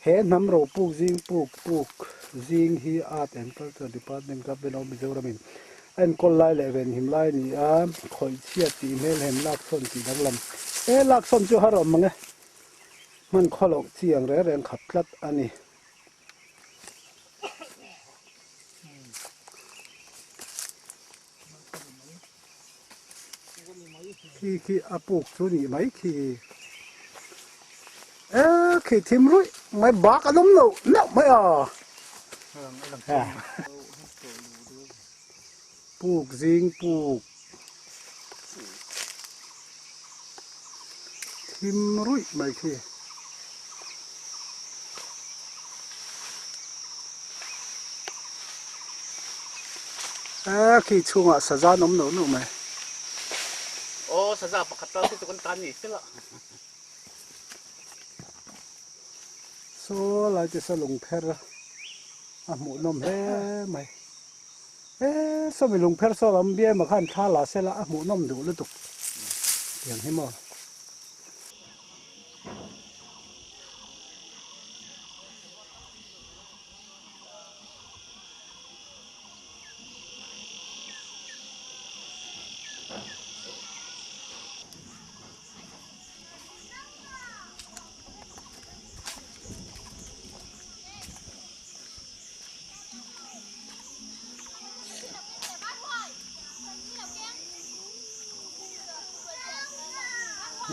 He hnam ro puk zing puk puk zing hi Art and Culture Department Government of Mizoram in a enkawl lai leh venhim lai a ni a, khawih chhiat tih hmel hem laksawn tih danglam e laksawn chu har awm ang e, hman khaw loh chi ang reng reng khat tlat a ni. Khi khi a puk chu nih mai khi e khi thim ruih mai bak an awm lo neuh mai a puk zing puk thim ruih mai khi. Eee khi chhungah saza an awm loh nuh mai. Aw saza pakhat tal khi chu kan tan ni sela. Saw lai te saw lungpher a hmuh nawm hle mai. Eee sawmi lungpher saw lam biaima khan thla la sela a hmuh nawm duh lutuk tiang hi maw.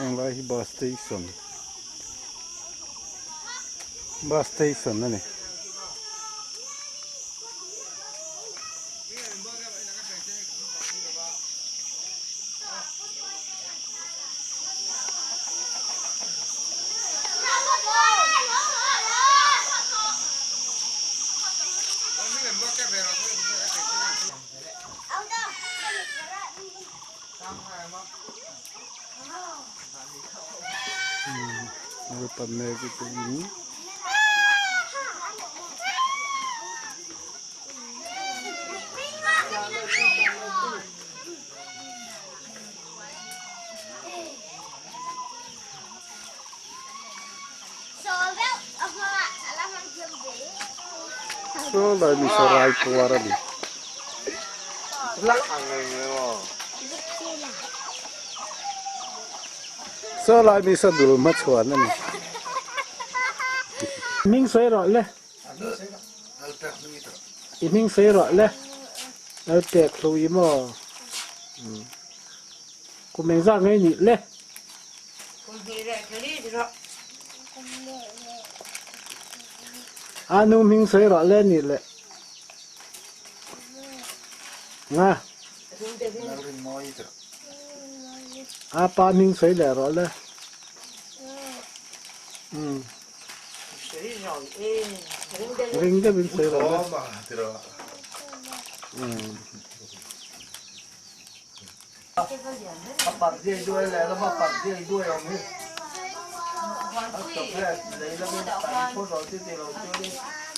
Heng lai hi bus station bus station a ni. Saw lai mi saw rai puar a ni. Saw lai mi saw dul hmachhuan a ni. Hming sawi rawh le. I hming sawi rawh le. Lalpek hlui maw. Kum engzah ngei nih le. A nu hming sawi rawh le nih le. Nga. A pa hming sawi leh rawh le. Ring deuh in sawi rawh le.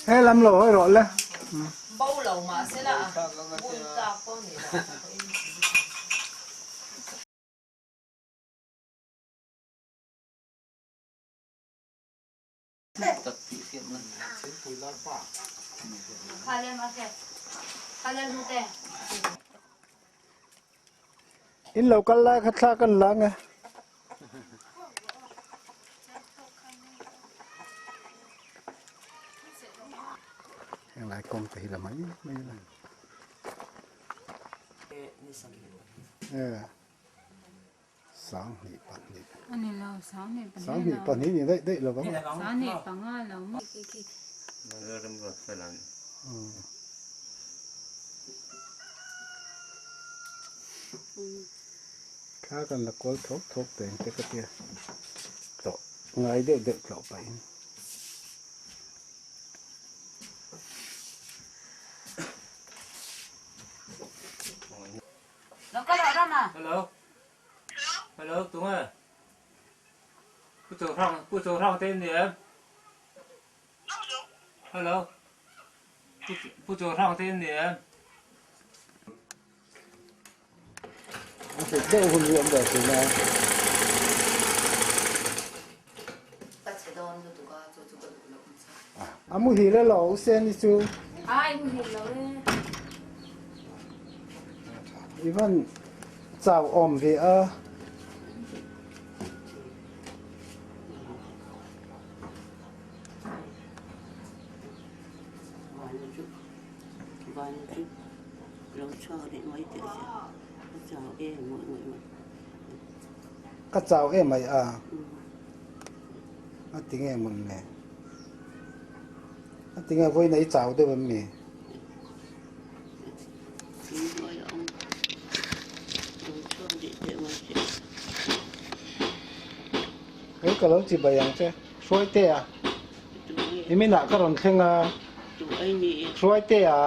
He lam lo hawi rawh le. In lo kal lai kha thla kan la nge. Heng lai kawng te hi la mai mai la. Sanghnih pahnih. A ni lo, sanghnih pahnih lo. Sanghnih pahnih ni daih daih lo vang. Sanghnih panga lo maw? Thla kan la kual thawk thawk teng te ka tia. Tlawh ngai deuh deuh tlawh pahin. Hello Hello Tùng ơi Pu Châu Thăng Pu Châu Thăng tên gì em Hello Pu Pu Châu Thăng tên gì em A hrilh deuh hun hi awm ve thin a. Ka che dawn lutuk a, chu chu ka duh loh nasa. A muhil elaw u Seni chu? Ai muhil lo e. I van chau awm ve a. Ka chau em mai a, a ti nge mawn le? A ti nge vawiin i chau deuh em ni? Hei ka lo chi bai ang che, Hruaitea. I minah ka rawn thleng a, Hruaitea.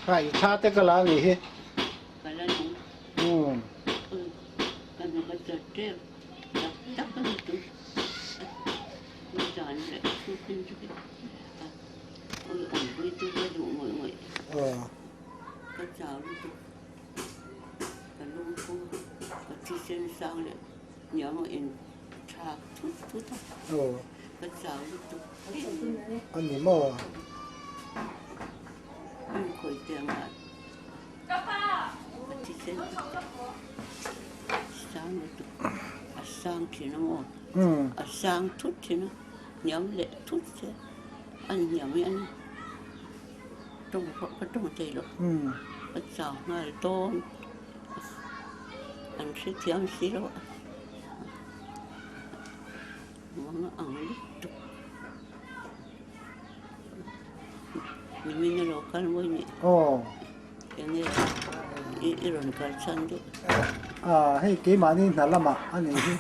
Kha i thla te ka la a nih hi. Umm. A ni maw? Aw. Ah hei keimahni hna lamah a nih hi.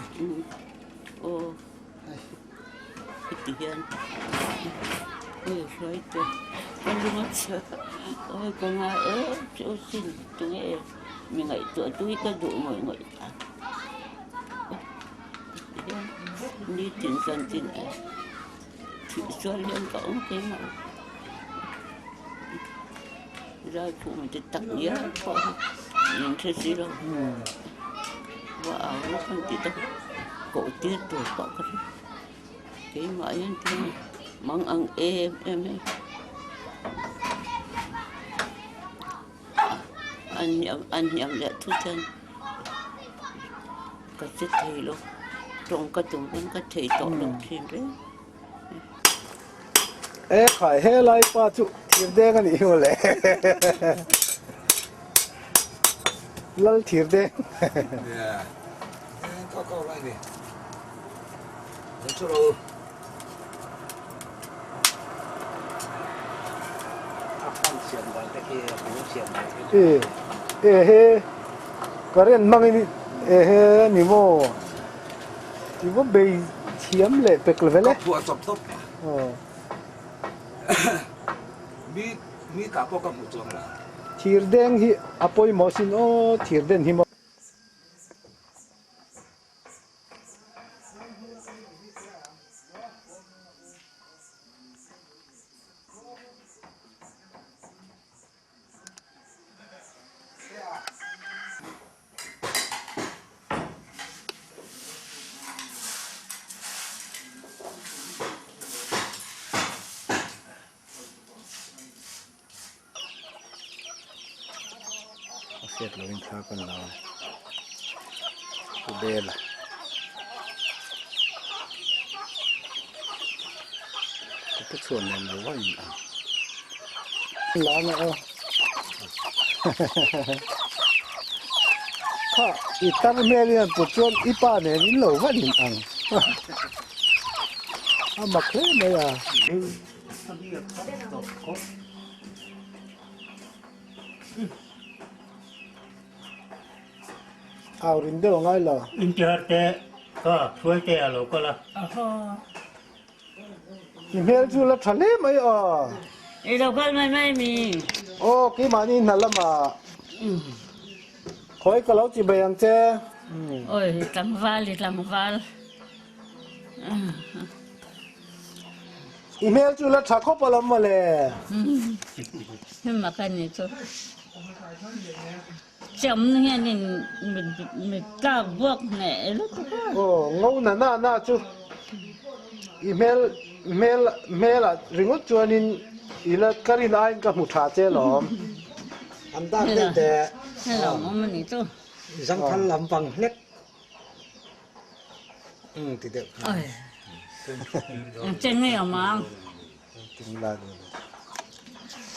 E khai helai pa chu thir deng a nih hi mawle lal thir deng. E e he current hmangin e he a ni maw i va bei thiam leh pek lo vel e. Thir deng hi a pawimawh sin aw thir den hi maw. A hriat loh in thla kan la a bel a ka pu chhuan nen lo a in ang la na aw kha i tar hmel in an put chuan i pa nen in lo van in ang a mak hle mai a. Au rin deuh a ngai lo. Intihar te ka hruai te a lo kal a. I hmel chu la tha hle mai aw. I lo kal mai mai mi. Aw keimahni hna lamah khawi ka lo ti bai ang che. Oi tlangval i tlangval. I hmel chu la tha khawp alawm mawle. Hema ka ni chu. Cham hianin mi tlak buak hneh lutuk a. Aw ngo na na na chu. I hmel hmel hmelah ringawt chuanin i la ka rin aiin ka hmu tha che alawm. An dak deuh teh. Hello awm a nih chu. Zangthal lampang hlek ti deuh kha. Engchen nge awm ang?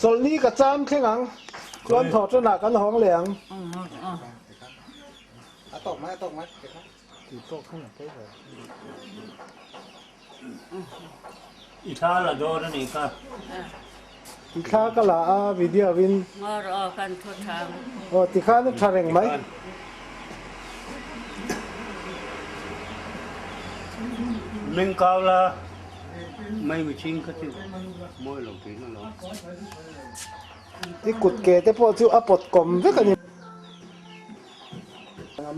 Chawlhni ka cham thleng ang. Chuan thaw tanah kan hawng leh ang. A tawk mai a tawk mai. I thla la dawn a nih kha. I thla ka la a video in. Ngawr aw kan thu thang. Aw tikhan a tha reng mai. Meng kau la mai mihring kha chu mawi lo thin alawm. I kut ke te pawh chu a pawt kawm vek a ni.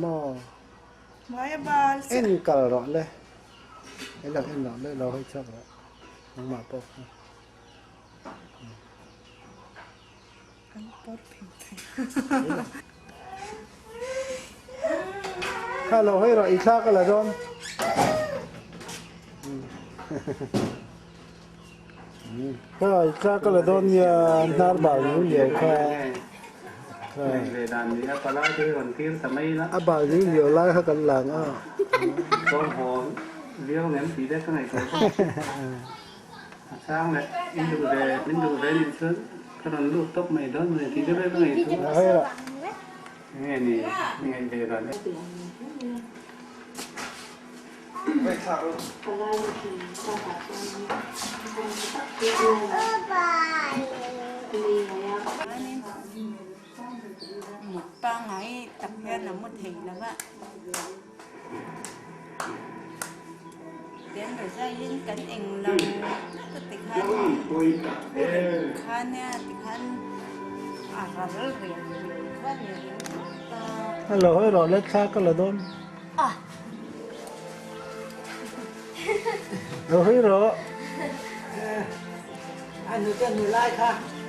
Maw en kal rawh le en lo en lo le lo hawi chhuak rawh nangmah pawh kha kha lo hawi rawh i thla ka la dawn kha i thla ka la dawn nia hnar bal neu neu kha. A bal neu neu lai kha kan lang a. Mut pangngai tak hian a mu thei lo va, tiang rizaiin kan eng lo tlat a tikhan kha nia tikhan a ral riau riau kha ni ringawt a. Hello, hei rawh le thla ka la dawn.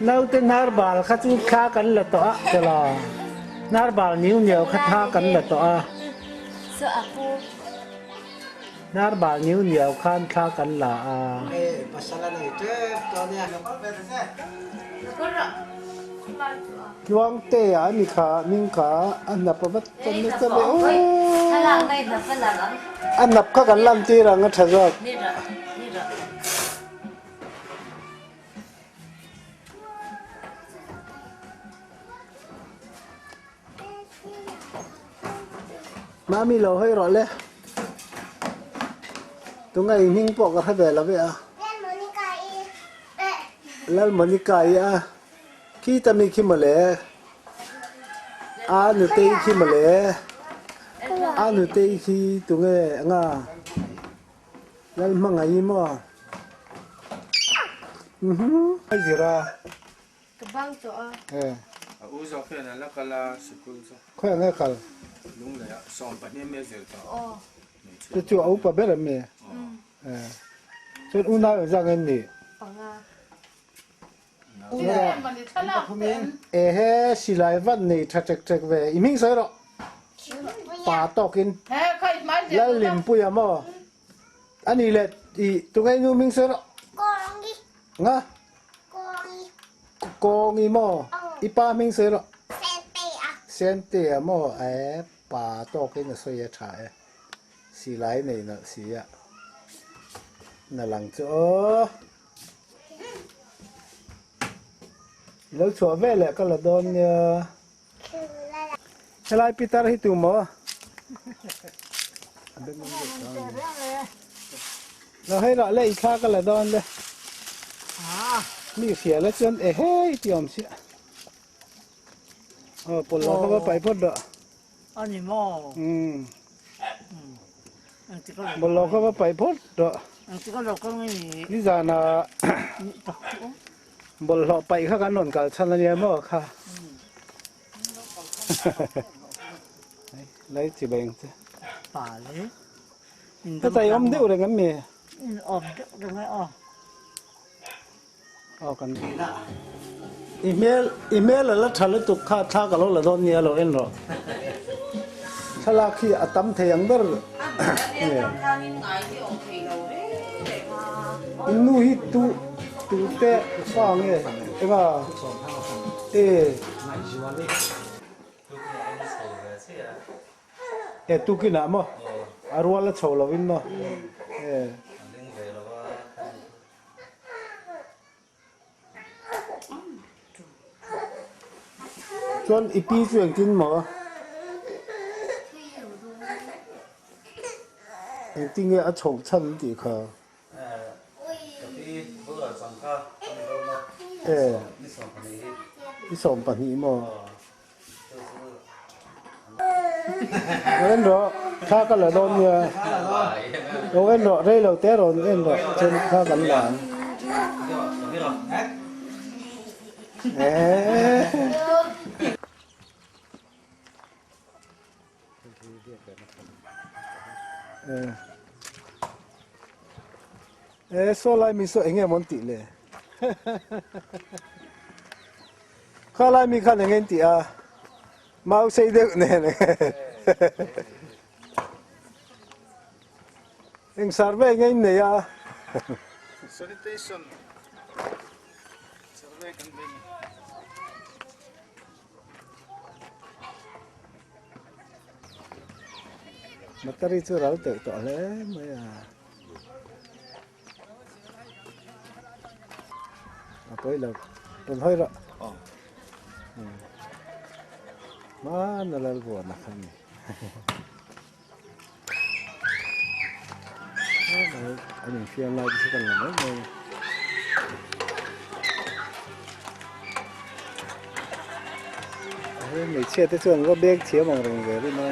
Naute hnar bal kha chu thla kan la tawh a chawla hnar bal niu niau kha thla kan la tawh a hnar bal niu niau khan thla kan la a. Tluangtea a ni kha hming kha a hnap a vat ta nasa mai aw a hnap kha kan lan tir ang a tha zawk. Mami lo hawi rawh le. Tunga i hming pawh ka hre ve lo ve a. Lal Monica i a. Khi ta mi khi mawle. A nutei khi mawle. A nutei khi tunge anga. Lal hmangaih i maw. Ai zira. Ka bang tawh a. Eh. A u zawk hian a la kal a sikul chu. Khawiah nge kal? Lunglei ah 12 me zir tawh. Aw. Chu chu a upa ber em mi? Eh. Chuan unau engzah nge an nih? Panga. Ehe silai vat nei tha ṭek ṭek ve. I hming sawi rawh. Pa tawkin. Lalhlimpuia maw? A nih leh i tunge nu hming sawi rawh. Nga? Kawngi maw? I pa hming sawi rawh. Sentea maw? E pa tawkin a sawi a tha e. Silai nei nalh si a. Na lang chu aw. I lo chhuah ve leh ka la dawn nia. Helai pitar hi tu maw? Lo hei rah le i thla ka la dawn le. Mi hria la chuan ehe i ti awm sia. Aw pawlh lo kha va pai phawt rawh. A ni maw? Umm. Bawlhlo kha va paih phawt rawh. Nizana bawlhhlawh paih kha kan rawn kal chhan a nia maw kha. Lai chi bai ang che. Ka tai awm deuh reng em mi? Aw kan I hmel i hmel a la tha lutuk kha thla ka lo la dawn nia lo en rawh. Thlalak hi a tam thei ang ber. In nu hi tu tu te fa nge enga e e tukinah maw a rual a chho lovin maw e. Chuan i pi chu engtin maw? Engtin nge a chhoh chhan tih kha? E, i 12 maw? Lo en rawh, thla ka la dawn nia. Lo en rawh, rei lo te rawn en rawh, chuan thla kan la ang. E saw lai mi saw enge maw an tih le? Kha lai mi khan enge an tih a? Mau sei deuh nen eng survey enge in nei a? Sanitation survey kan nei ni. Battery chu ral teuh tawh hle mai a. A pawi lo rawn hawi rawh. Hmana lal buan a kha a ni. An infiam lai te chu kan la mai mai a. He hmeichhia te chuan va beng thiam ang reng ve rin a.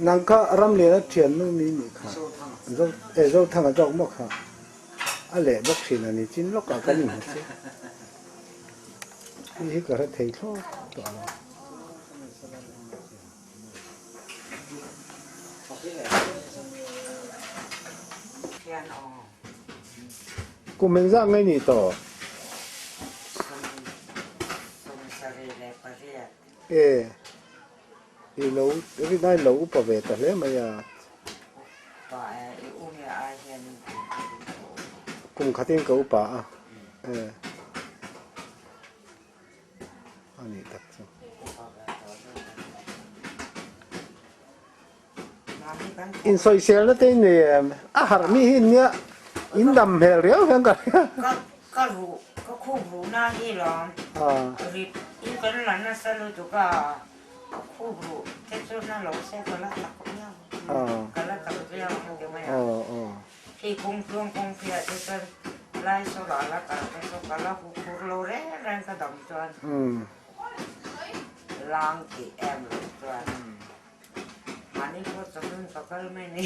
Nang kha Ramliana thian nu mi nih kha e Zothanga zawk maw kha a leh bawk thin a ni chin lawkah kan inhmu che hei hi ka hre thei thlawt tawh lo. Kum engzah nge nih tawh? E, i lo rinai lo upa ve ta hle mai a. Kum khatin ka upa a. E. A nih tak chu. Insawiselna te in nei em? A harh mi hi nia in dam hmel riau hian ka hria. Ka ruh, ka khup ruhna hi lawm. Rip in kan la nasa lutuk a, ka khup ruh te chu na lo se ka la tak viau. Ka la tak viau ang ti mai a. Hei kawng tluang kawng phiah te chuan lai saw ah la kal te chu ka la huphur lo reng reng ka dam chuan lang tih em lo chuan mahni pawh chawhnu ka kal mai ni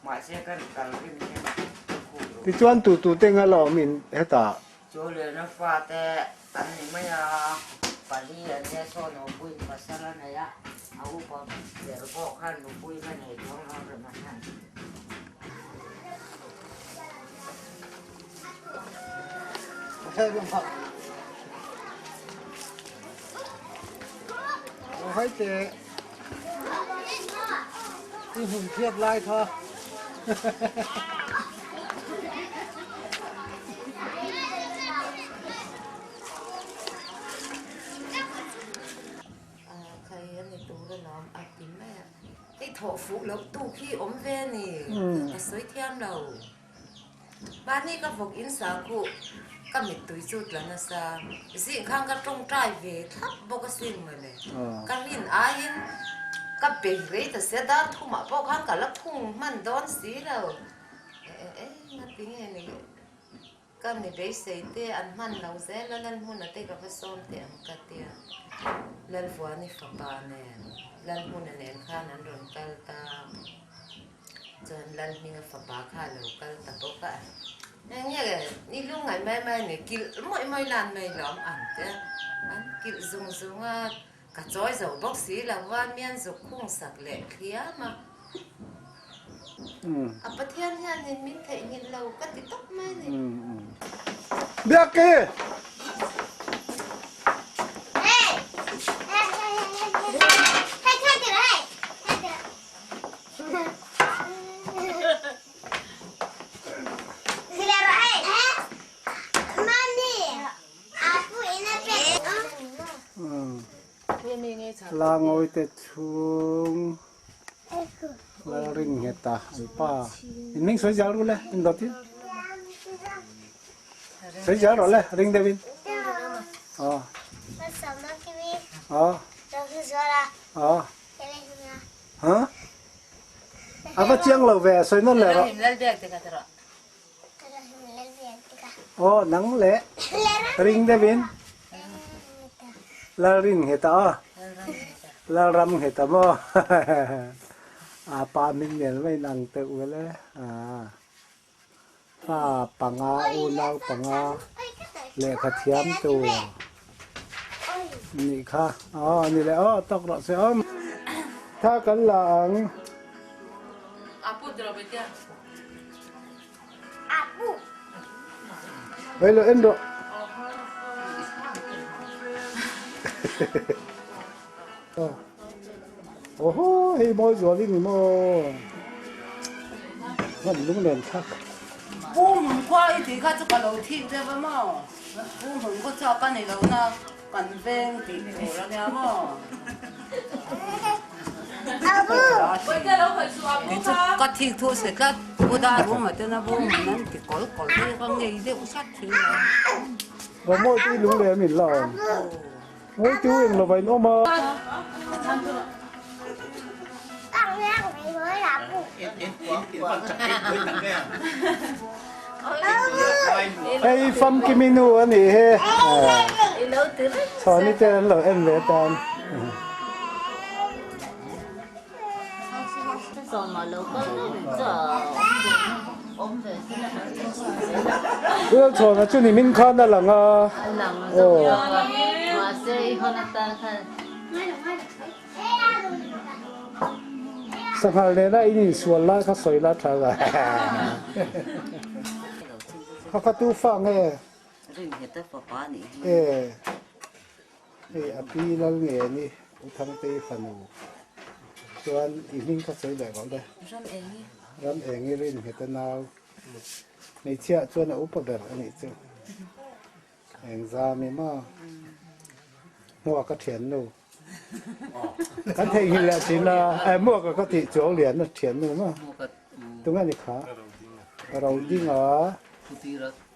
mahse kan kal rim hian ka khup lo. Tichuan tu tu te nga la awm in hetah. Chu Liana fate an ni mai a, pali an nia saw nupuiin pasal a nei a, a upa ber pawh khan nupui ka nei chuang lo rem a hian. I hmun thiat lai kha. Khai a ni tur alawm a ti mai a, hei thawh fuh loh tu khi awm ve a ni, ka sawi thiam lo. Mahni ka vawk in sa khuh. Ka mittui chu tla nasa. Zing khan ka tawngtai ve thlap bawk asin mawle. Ka rin aiin ka bei rei ta sia dar thumah pawh khan ka la khung hman dawn si lo. E ngati nge ni ka mi beisei te an hman lo zel a Lalhmuna te ka va sawm teh ang ka tia. Lalvuani fapa nen Lalhmuna nen khan an rawn kal ta. Chuan Lalhminga fapa kha a lo kal ta bawk a, Eng nge i lungngaih mai mai ni, kilh mawih mawih lan mai lawm ang che, an kilh zung zung a, ka chawi zo bawk si lo va, mian zuk khung sak leh thliam a, a Pathian hianin min theihnghilh lo ka ti tawp mai a ni. Biakki! Langawi te chhung lal ring nghet a an pa in hming sawi zel ru le in dawt in sawi zel rawh le ring deuh in aw aw aw Huh? A va chiang lo ve, sawi nawn leh rawh. Aw, nang leh ring deuhin Lalrin nghet a aw. Lalram nghet a maw? A pa min nel mai nang teuh vel e. Pa panga unau panga lehkha thiam tur nih kha aw ni leh aw tawk rawh se awm tha kan la ang. Hei lo en rawh. Oho hei mawi zual i ni maw hman lung nen thlak. Pu hmun khua i tih kha chu ka lo thik deuh a maw? Pu hmun khua chu a ka ni lo na kan veng tih tur a nia maw? Kei chu ka thik thu se tlat Pu Daruma ten a bu hmun an ti kawl kawl deuh ka ngei deuh hrat thin lo. Mawi tui lung leh min la awm. Ngawi tiu eng lova in awm a. Hei famkimi nu a nih hi. Chhuani te an lo en ve tan. Lalchhawna chu nimin khan a lang a. Aw. Sanghal nena in insual lai kha sawi la tha la. Kha kha tu fa nge? E. Hei a pi lal nge ni U Thangtei fanu chuan i hming kha sawi leh rawh le. Ram Engi. Ram Engi rin nghet a nau. Hmeichhia chuan a upa ber a nih chu. Engzam i maw? Hmuak a thiannu. Kan theihnghilh leh thin a, eh hmuak a ka tih chuang lian a thiannu maw? Tunge ni kha? Rodinga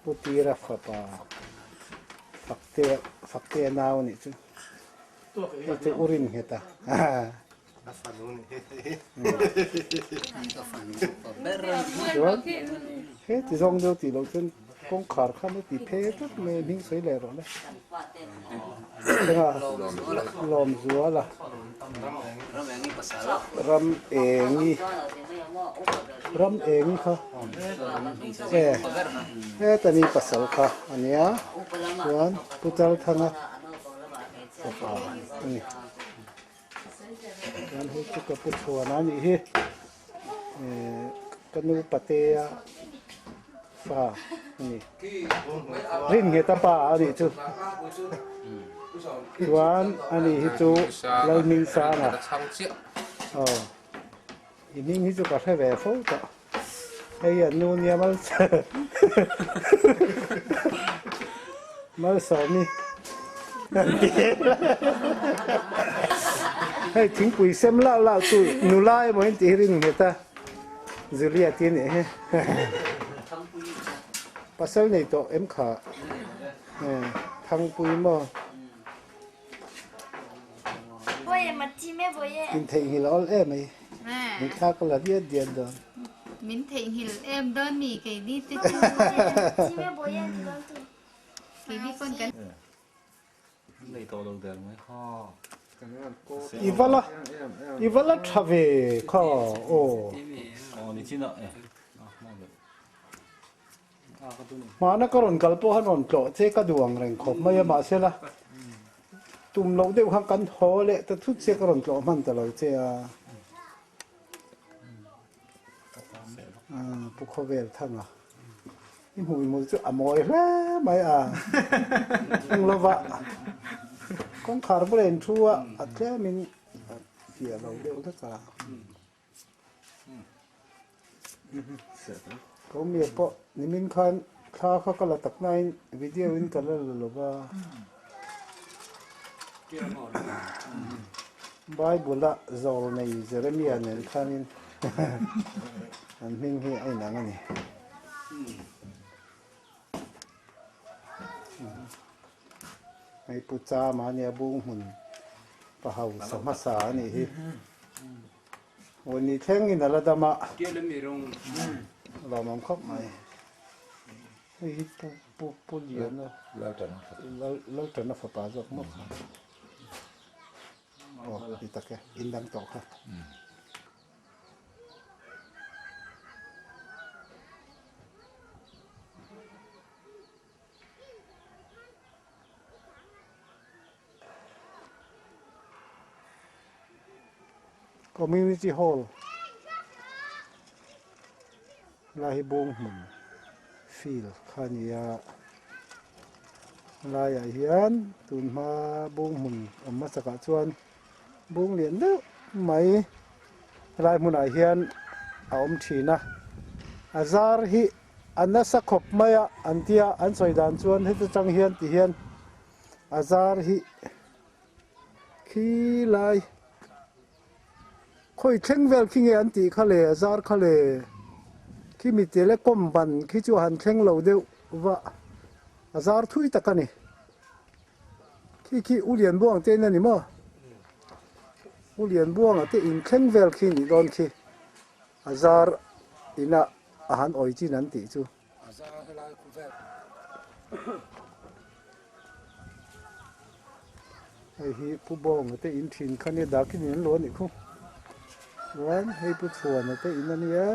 Putira fapa Fakte Fakte nau a nih chu. Hei chu u rin nghet a. Chuan heti zawng deuh tih loh chuan kawngkhar khan a ti phe tlat mai a hming sawi leh rawh le. Engah Lawmzuala Ram Engi Ram Engi kha e heta ni pasal kha a nia chuan Pu Chalthanga fapa a ni chuan hei chu ka pu chhuan a nih hi ka nu patea fa a ni rin nghet a pa a nih chu chuan a ni hi chu Lalhmingsanga aw i hming hi chu ka hre ve fo tawh hei an nu nia Malsawmi hei thingpui sem lau lau chu nula emaw in tih hi rin nghet a Juliet i nih hi. Pasal nei tawh em kha? Thangpui maw? Min theihnghilh a awl em ai. Min thla ka la diat diat dawn. Min theihnghilh em dawn mi keini te chu. Keini pawn kan. I va la i va la tha ve kha aw. Hmana ka rawn kal pawh han rawn tlawh che ka duh ang reng khawp mai a mahsela tum loh deuh khan kan haw leh ta thut che ka rawn tlawh hman ta lo che a. Pu Khawvel Thanga i hmuh hmuh chu a mawi hle mai a, eng lova kawngkhar bula in thu a, a tlemin a fiah lo deuh hlek a. Kawmia pawh nimin khan thla kha ka la tak nain video in ka la la lo va. Bible a zawr nei Jeremia nen khanin an hming hi a inang a ni. Hei Pu Chama ania bung hmun pa hausa hmasa a nih hi. Aw ni thleng in a la dam a. Lawmawm khawp mai. Hei hi Pu Pu Pu Liana Laltana fapa zawk maw kha. Aw ti tak e in dang tawh kha. Community Hall lai hi bawng hmun field kha a ni a laiah hian tun hma bawng hmun awm hmasakah chuan bawng lian deuh mai helai hmunah hian a awm thin a a zar hi a nasa khawp mai a an tia an sawi dan chuan heti tang hian ti hian a zar hi khi lai khawi thleng vel khi nge an tih kha le a zar kha le khi mi telecom ban khi chu a han thleng lo deuh va a zar thui tak a ni khi khi u lian buang te in a ni maw u lian buanga te in thleng vel khi nih dawn khi a zar ina a han awi chin an tih chu. Hei hi Pu Bawnga te in thin kha nia dakin in an lo a nih khu. Chuan hei Pu Chhuana te in a nia.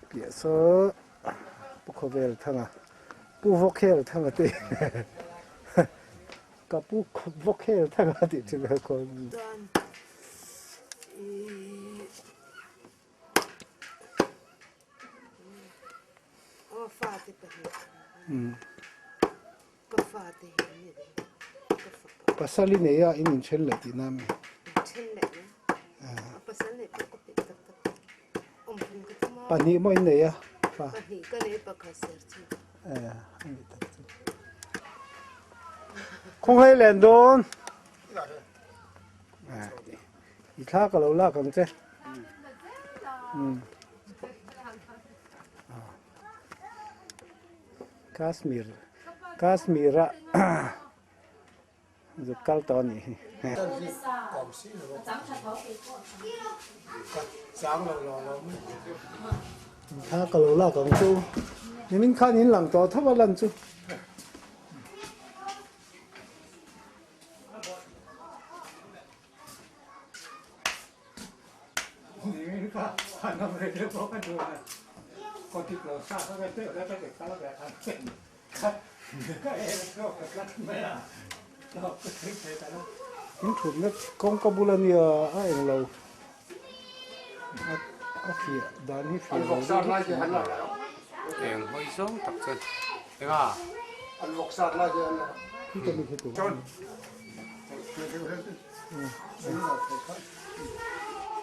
Piah saw Pu Khawvel Thanga, Pu Vawkhel Thanga te ka Pu Vawkhel Thanga tih thin kha khawn. Pasal i nei a in inthen leh tihna a mi? Pahnih maw in nei a fa? Khawnghei len dawn. I thla ka lo lak ang che. Kashmir Kashmir a zuk kal tawh a nih hi. Thla ka lo lak ang chu. Nimin khan in lang tawh tho a lan chu. In thutna kawngka bul a nia a eng lo a fiah dan hi fiah lo deuh hlek mai. Eng hawi zawng tak chuan enga?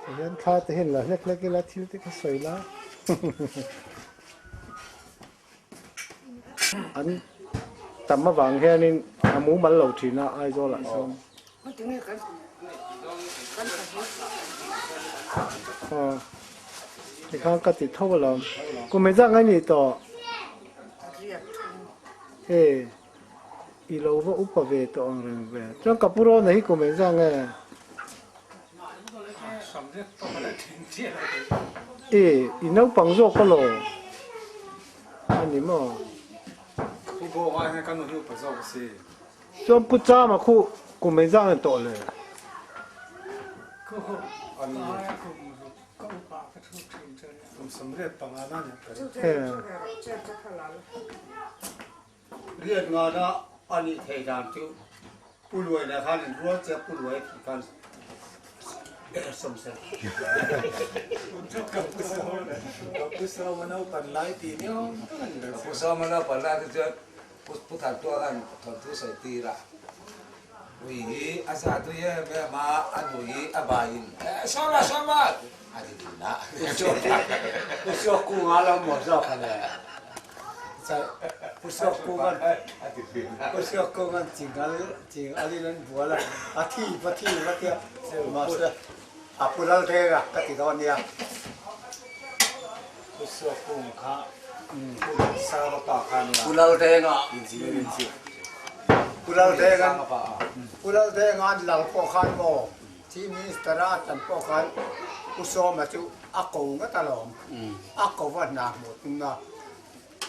Tihian thla te hian la hlek hlek ila thil te kha sawi la. An tam avang hianin a mumal lo thin a Aizawl ah sawn. Tikhan ka ti tho alawm. Kum engzah ngai nih tawh? E i lo va upa ve tawh ang reng ve. Chuan ka pu Rawna hi kum engzah nge? E i naupang zawk a law a ni maw? Chuan Pu Chama khu kum engzah nge tawh le? Riat ngana a nih theih dan chu Pu Luai nen khan in rual chiah Pu Luai a thih khan sawmsel. Ka pu Sawma naupan lai tih ni awm tak a ni lo. Ka pu Sawma naupan lai te chuan Pu Thantua khan thawnthu sawi tir a. Ui hi a za tui em em a, a nu hi a vaiin Sawma Sawma a ti dun a. Pu Suak Kunga lo maw zawk a le. Pu Suak Kunga'n Pu Suak Kunga'n chingal chingalin an bual a, a thi va thi va tia mahse a pu lal reng a ka ti dawn nia. Pu Suak Kung kha Pu Sanga pa kha nia. Pu Lal Renga. Pu Lal Renga Pu Lal Renga an lal pawh khan maw Chief Minister a tan pawh khan Pu Sawma chu a ko ngat alawm. A ko va hna hmuh tum na.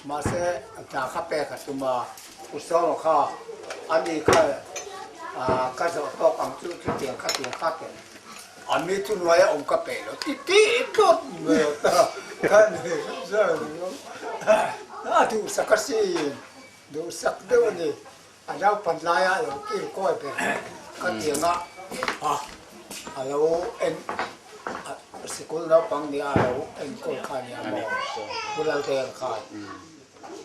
Mahse hna kha pek a tum a. Pu Sawma kha ani kha ka zawh tawk ang chu chutiang khatiang kha tel. A mi chu hnuaia awm ka pe lo ti ti tlawt mai a ta ka ni a duhsak a sin duhsak deuh a ni a naupan laia a lo kir kawi ber ka tiang a a lo en sikul naupang nia a lo enkawl kha nia maw Pu Lalrel khan.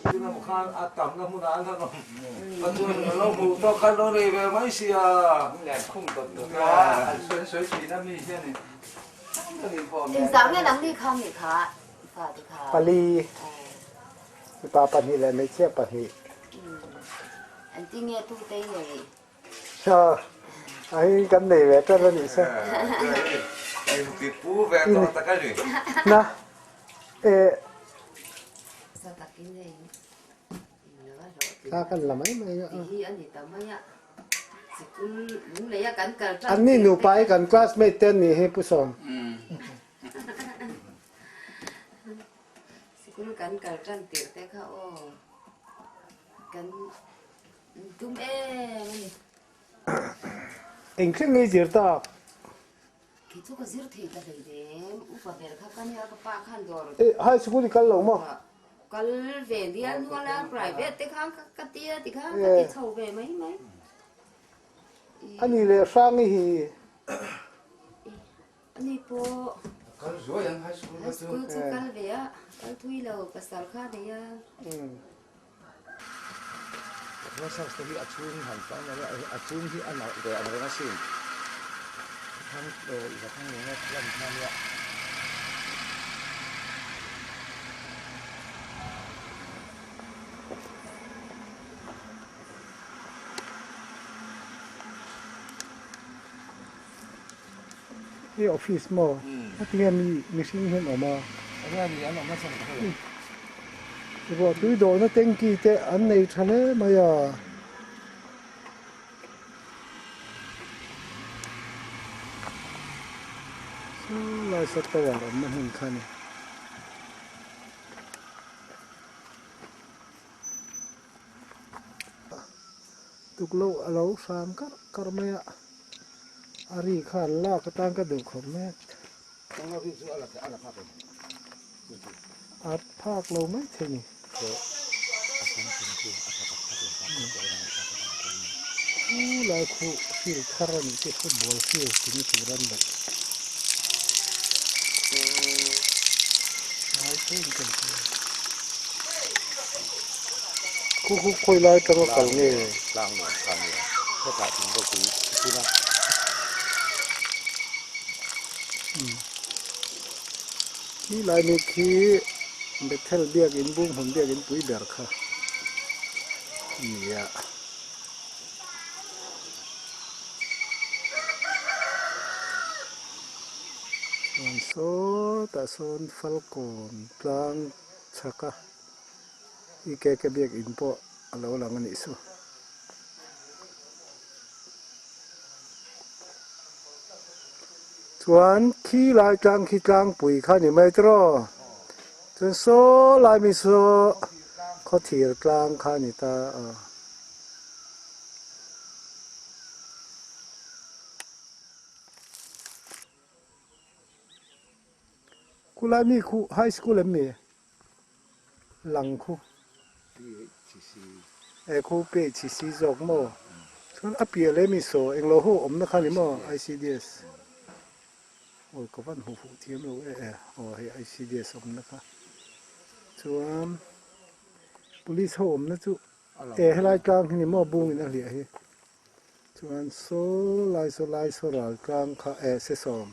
Tunah khan a tamna hmunah an han awm a chuan a lo hmuh tawk khan lo nei ve mai sia. Len khum dawt dawt a, an sawi sawi thin a mi hian in Engzah nge nang ni kha mi kha fa te kha. Pali, mipa pahnih leh hmeichhia pahnih. An ti nge tu te nei. Cha, a hi kan nei ve ṭan a nih sa. In ti pu ve tawh tak a ni. Na, e. Thla kan la mai mai a. An ni nupa hi kan classmate te an nih hi Pu Sawm. Sikul kan kal ṭan tirh te kha aw kan tum em a ni. Eng thleng nge i zir tak? Kei chu ka zir thei ta hlei nem, upa ber kha ka nia ka pa khan dawr. Eh, high school i kal lo maw? Kal ve dial nual a, private te khan ka tia ti khan ka ti chho ve mai mai. Ani leh Hrangi hi. Ani pawh Kal zuai ang high school high school chu kal ve a, kal thui lo pasal kha nei a. Rose house te hi a chhung han fang mai a, a chhung hi a nalh ve ang reng asin. Thang zathang ringa lan kha nia. Hei office maw? A tinge mi mihring hian awm a? Ruah tui dawhna tanky te an nei tha hle mai a. Saw lai saw tower awmna hmun kha a ni. Tukloh a lo hram karh karh mai a. A ri kha an lak atan ka duh khawp mai a. A phak lo mai thei ni. Khu lai khu field thar a nih chu football field tih na tur an daih. Khu khu khawi lai atanga kal nge? Khi lai ni khi Bethel biakin Bunghmun biakin pui ber kha a ni a. Chuan sawtah sawn Falkawn tlang chhaka. EKK biakin pawh a lo lang a nih chu. Chuan khi lai tlang khi tlangpui kha ni mai tawh aw. Chuan saw lai mi saw khawthir tlang kha a ni ta a. Khulai mi khu high school em mi? Lang khu. E khu PHC zawk maw? Chuan a piah leh mi saw englo ho awmna kha ni maw ICDS? Awi ka van hmu fuh thiam lo e e aw hei ICDS awmna kha. Chuan police ho awmna chu e helai tlang hi ni maw bungin a hliah hi. Chuan saw lai saw lai saw ral tlang kha eh sesawm.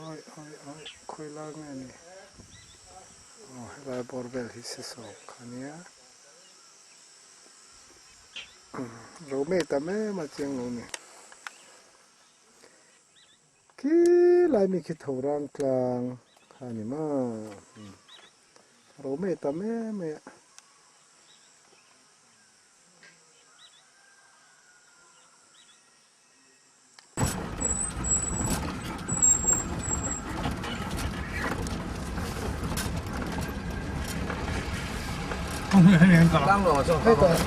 Awi awi awi khawi lai nge ni aw helai bawr vel hi sesawm kha nia Rome tam em a chiang lo ni. Khi lai mi khi tho rang tlang kha a ni maw Rome tam em mai a.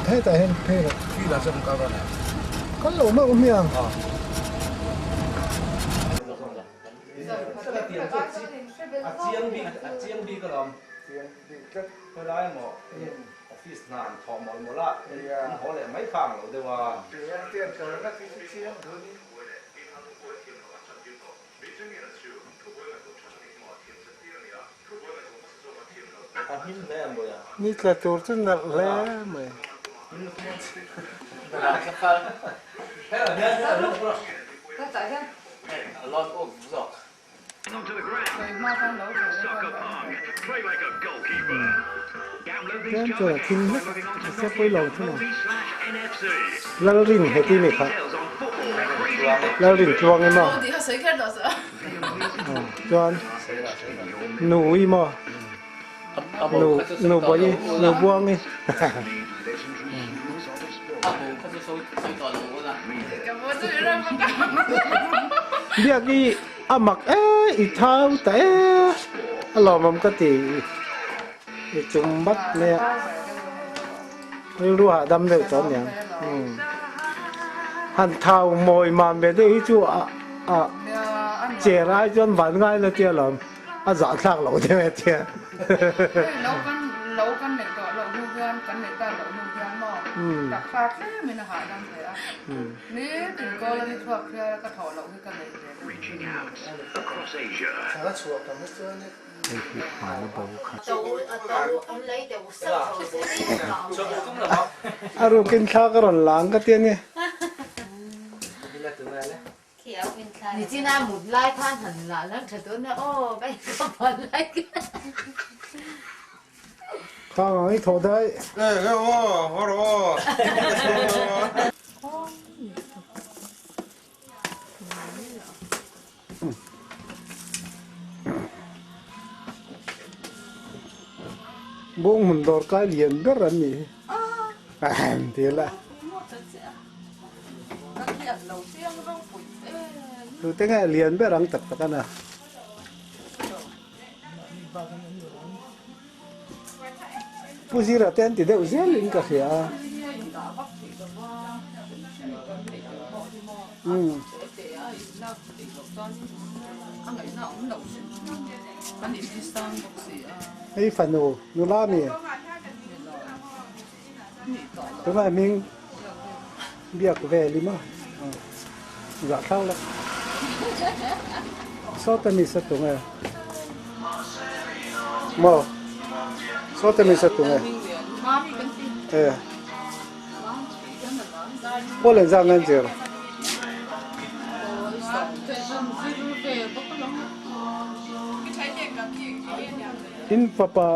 Hetah hian phei rawh. Kal lo meuh hmiang. Office hna an thawh mawlh mawlh a, an haw leh mai kha ang lo deuh a. Ni tla tur chu nalh hle mai. Tlem chuan a thim hlek a, mahse pawi lo thung ang. Lalrin he ti mi kha Lalrin tluang emaw chuan nu i maw nu nu bawi nu buang i. Biak i a mak e i thau ta e a lawmawm ka ti i tum vat mai a rilru hahdam deuh tawh aniang han thau mawi mam ve deuh hi chu a a cher ai chuan van ngai la tia lawm. A zahthlak loh deuh e tia. A rukin thla ka rawn lang ka tia nia. Nichina mut lai khan han lah lang tha dawn a aw ka in ka phan lai khan. Khang ang i thawh daih. E e aw haw rawh aw. Bawng hmun dawr kai lian ber an nih hi. Ahem ti la. Tute nge lian ber ang tak tak a na. Pu Zira te an ti deuh zel in ka hria a. Umm. Hei fanu nula mi. Tunah hming biak vel i maw zahthlak leh sawta mi sa tung e maw sawta mi sa tung e e pawl en zah ngan zir in fapa.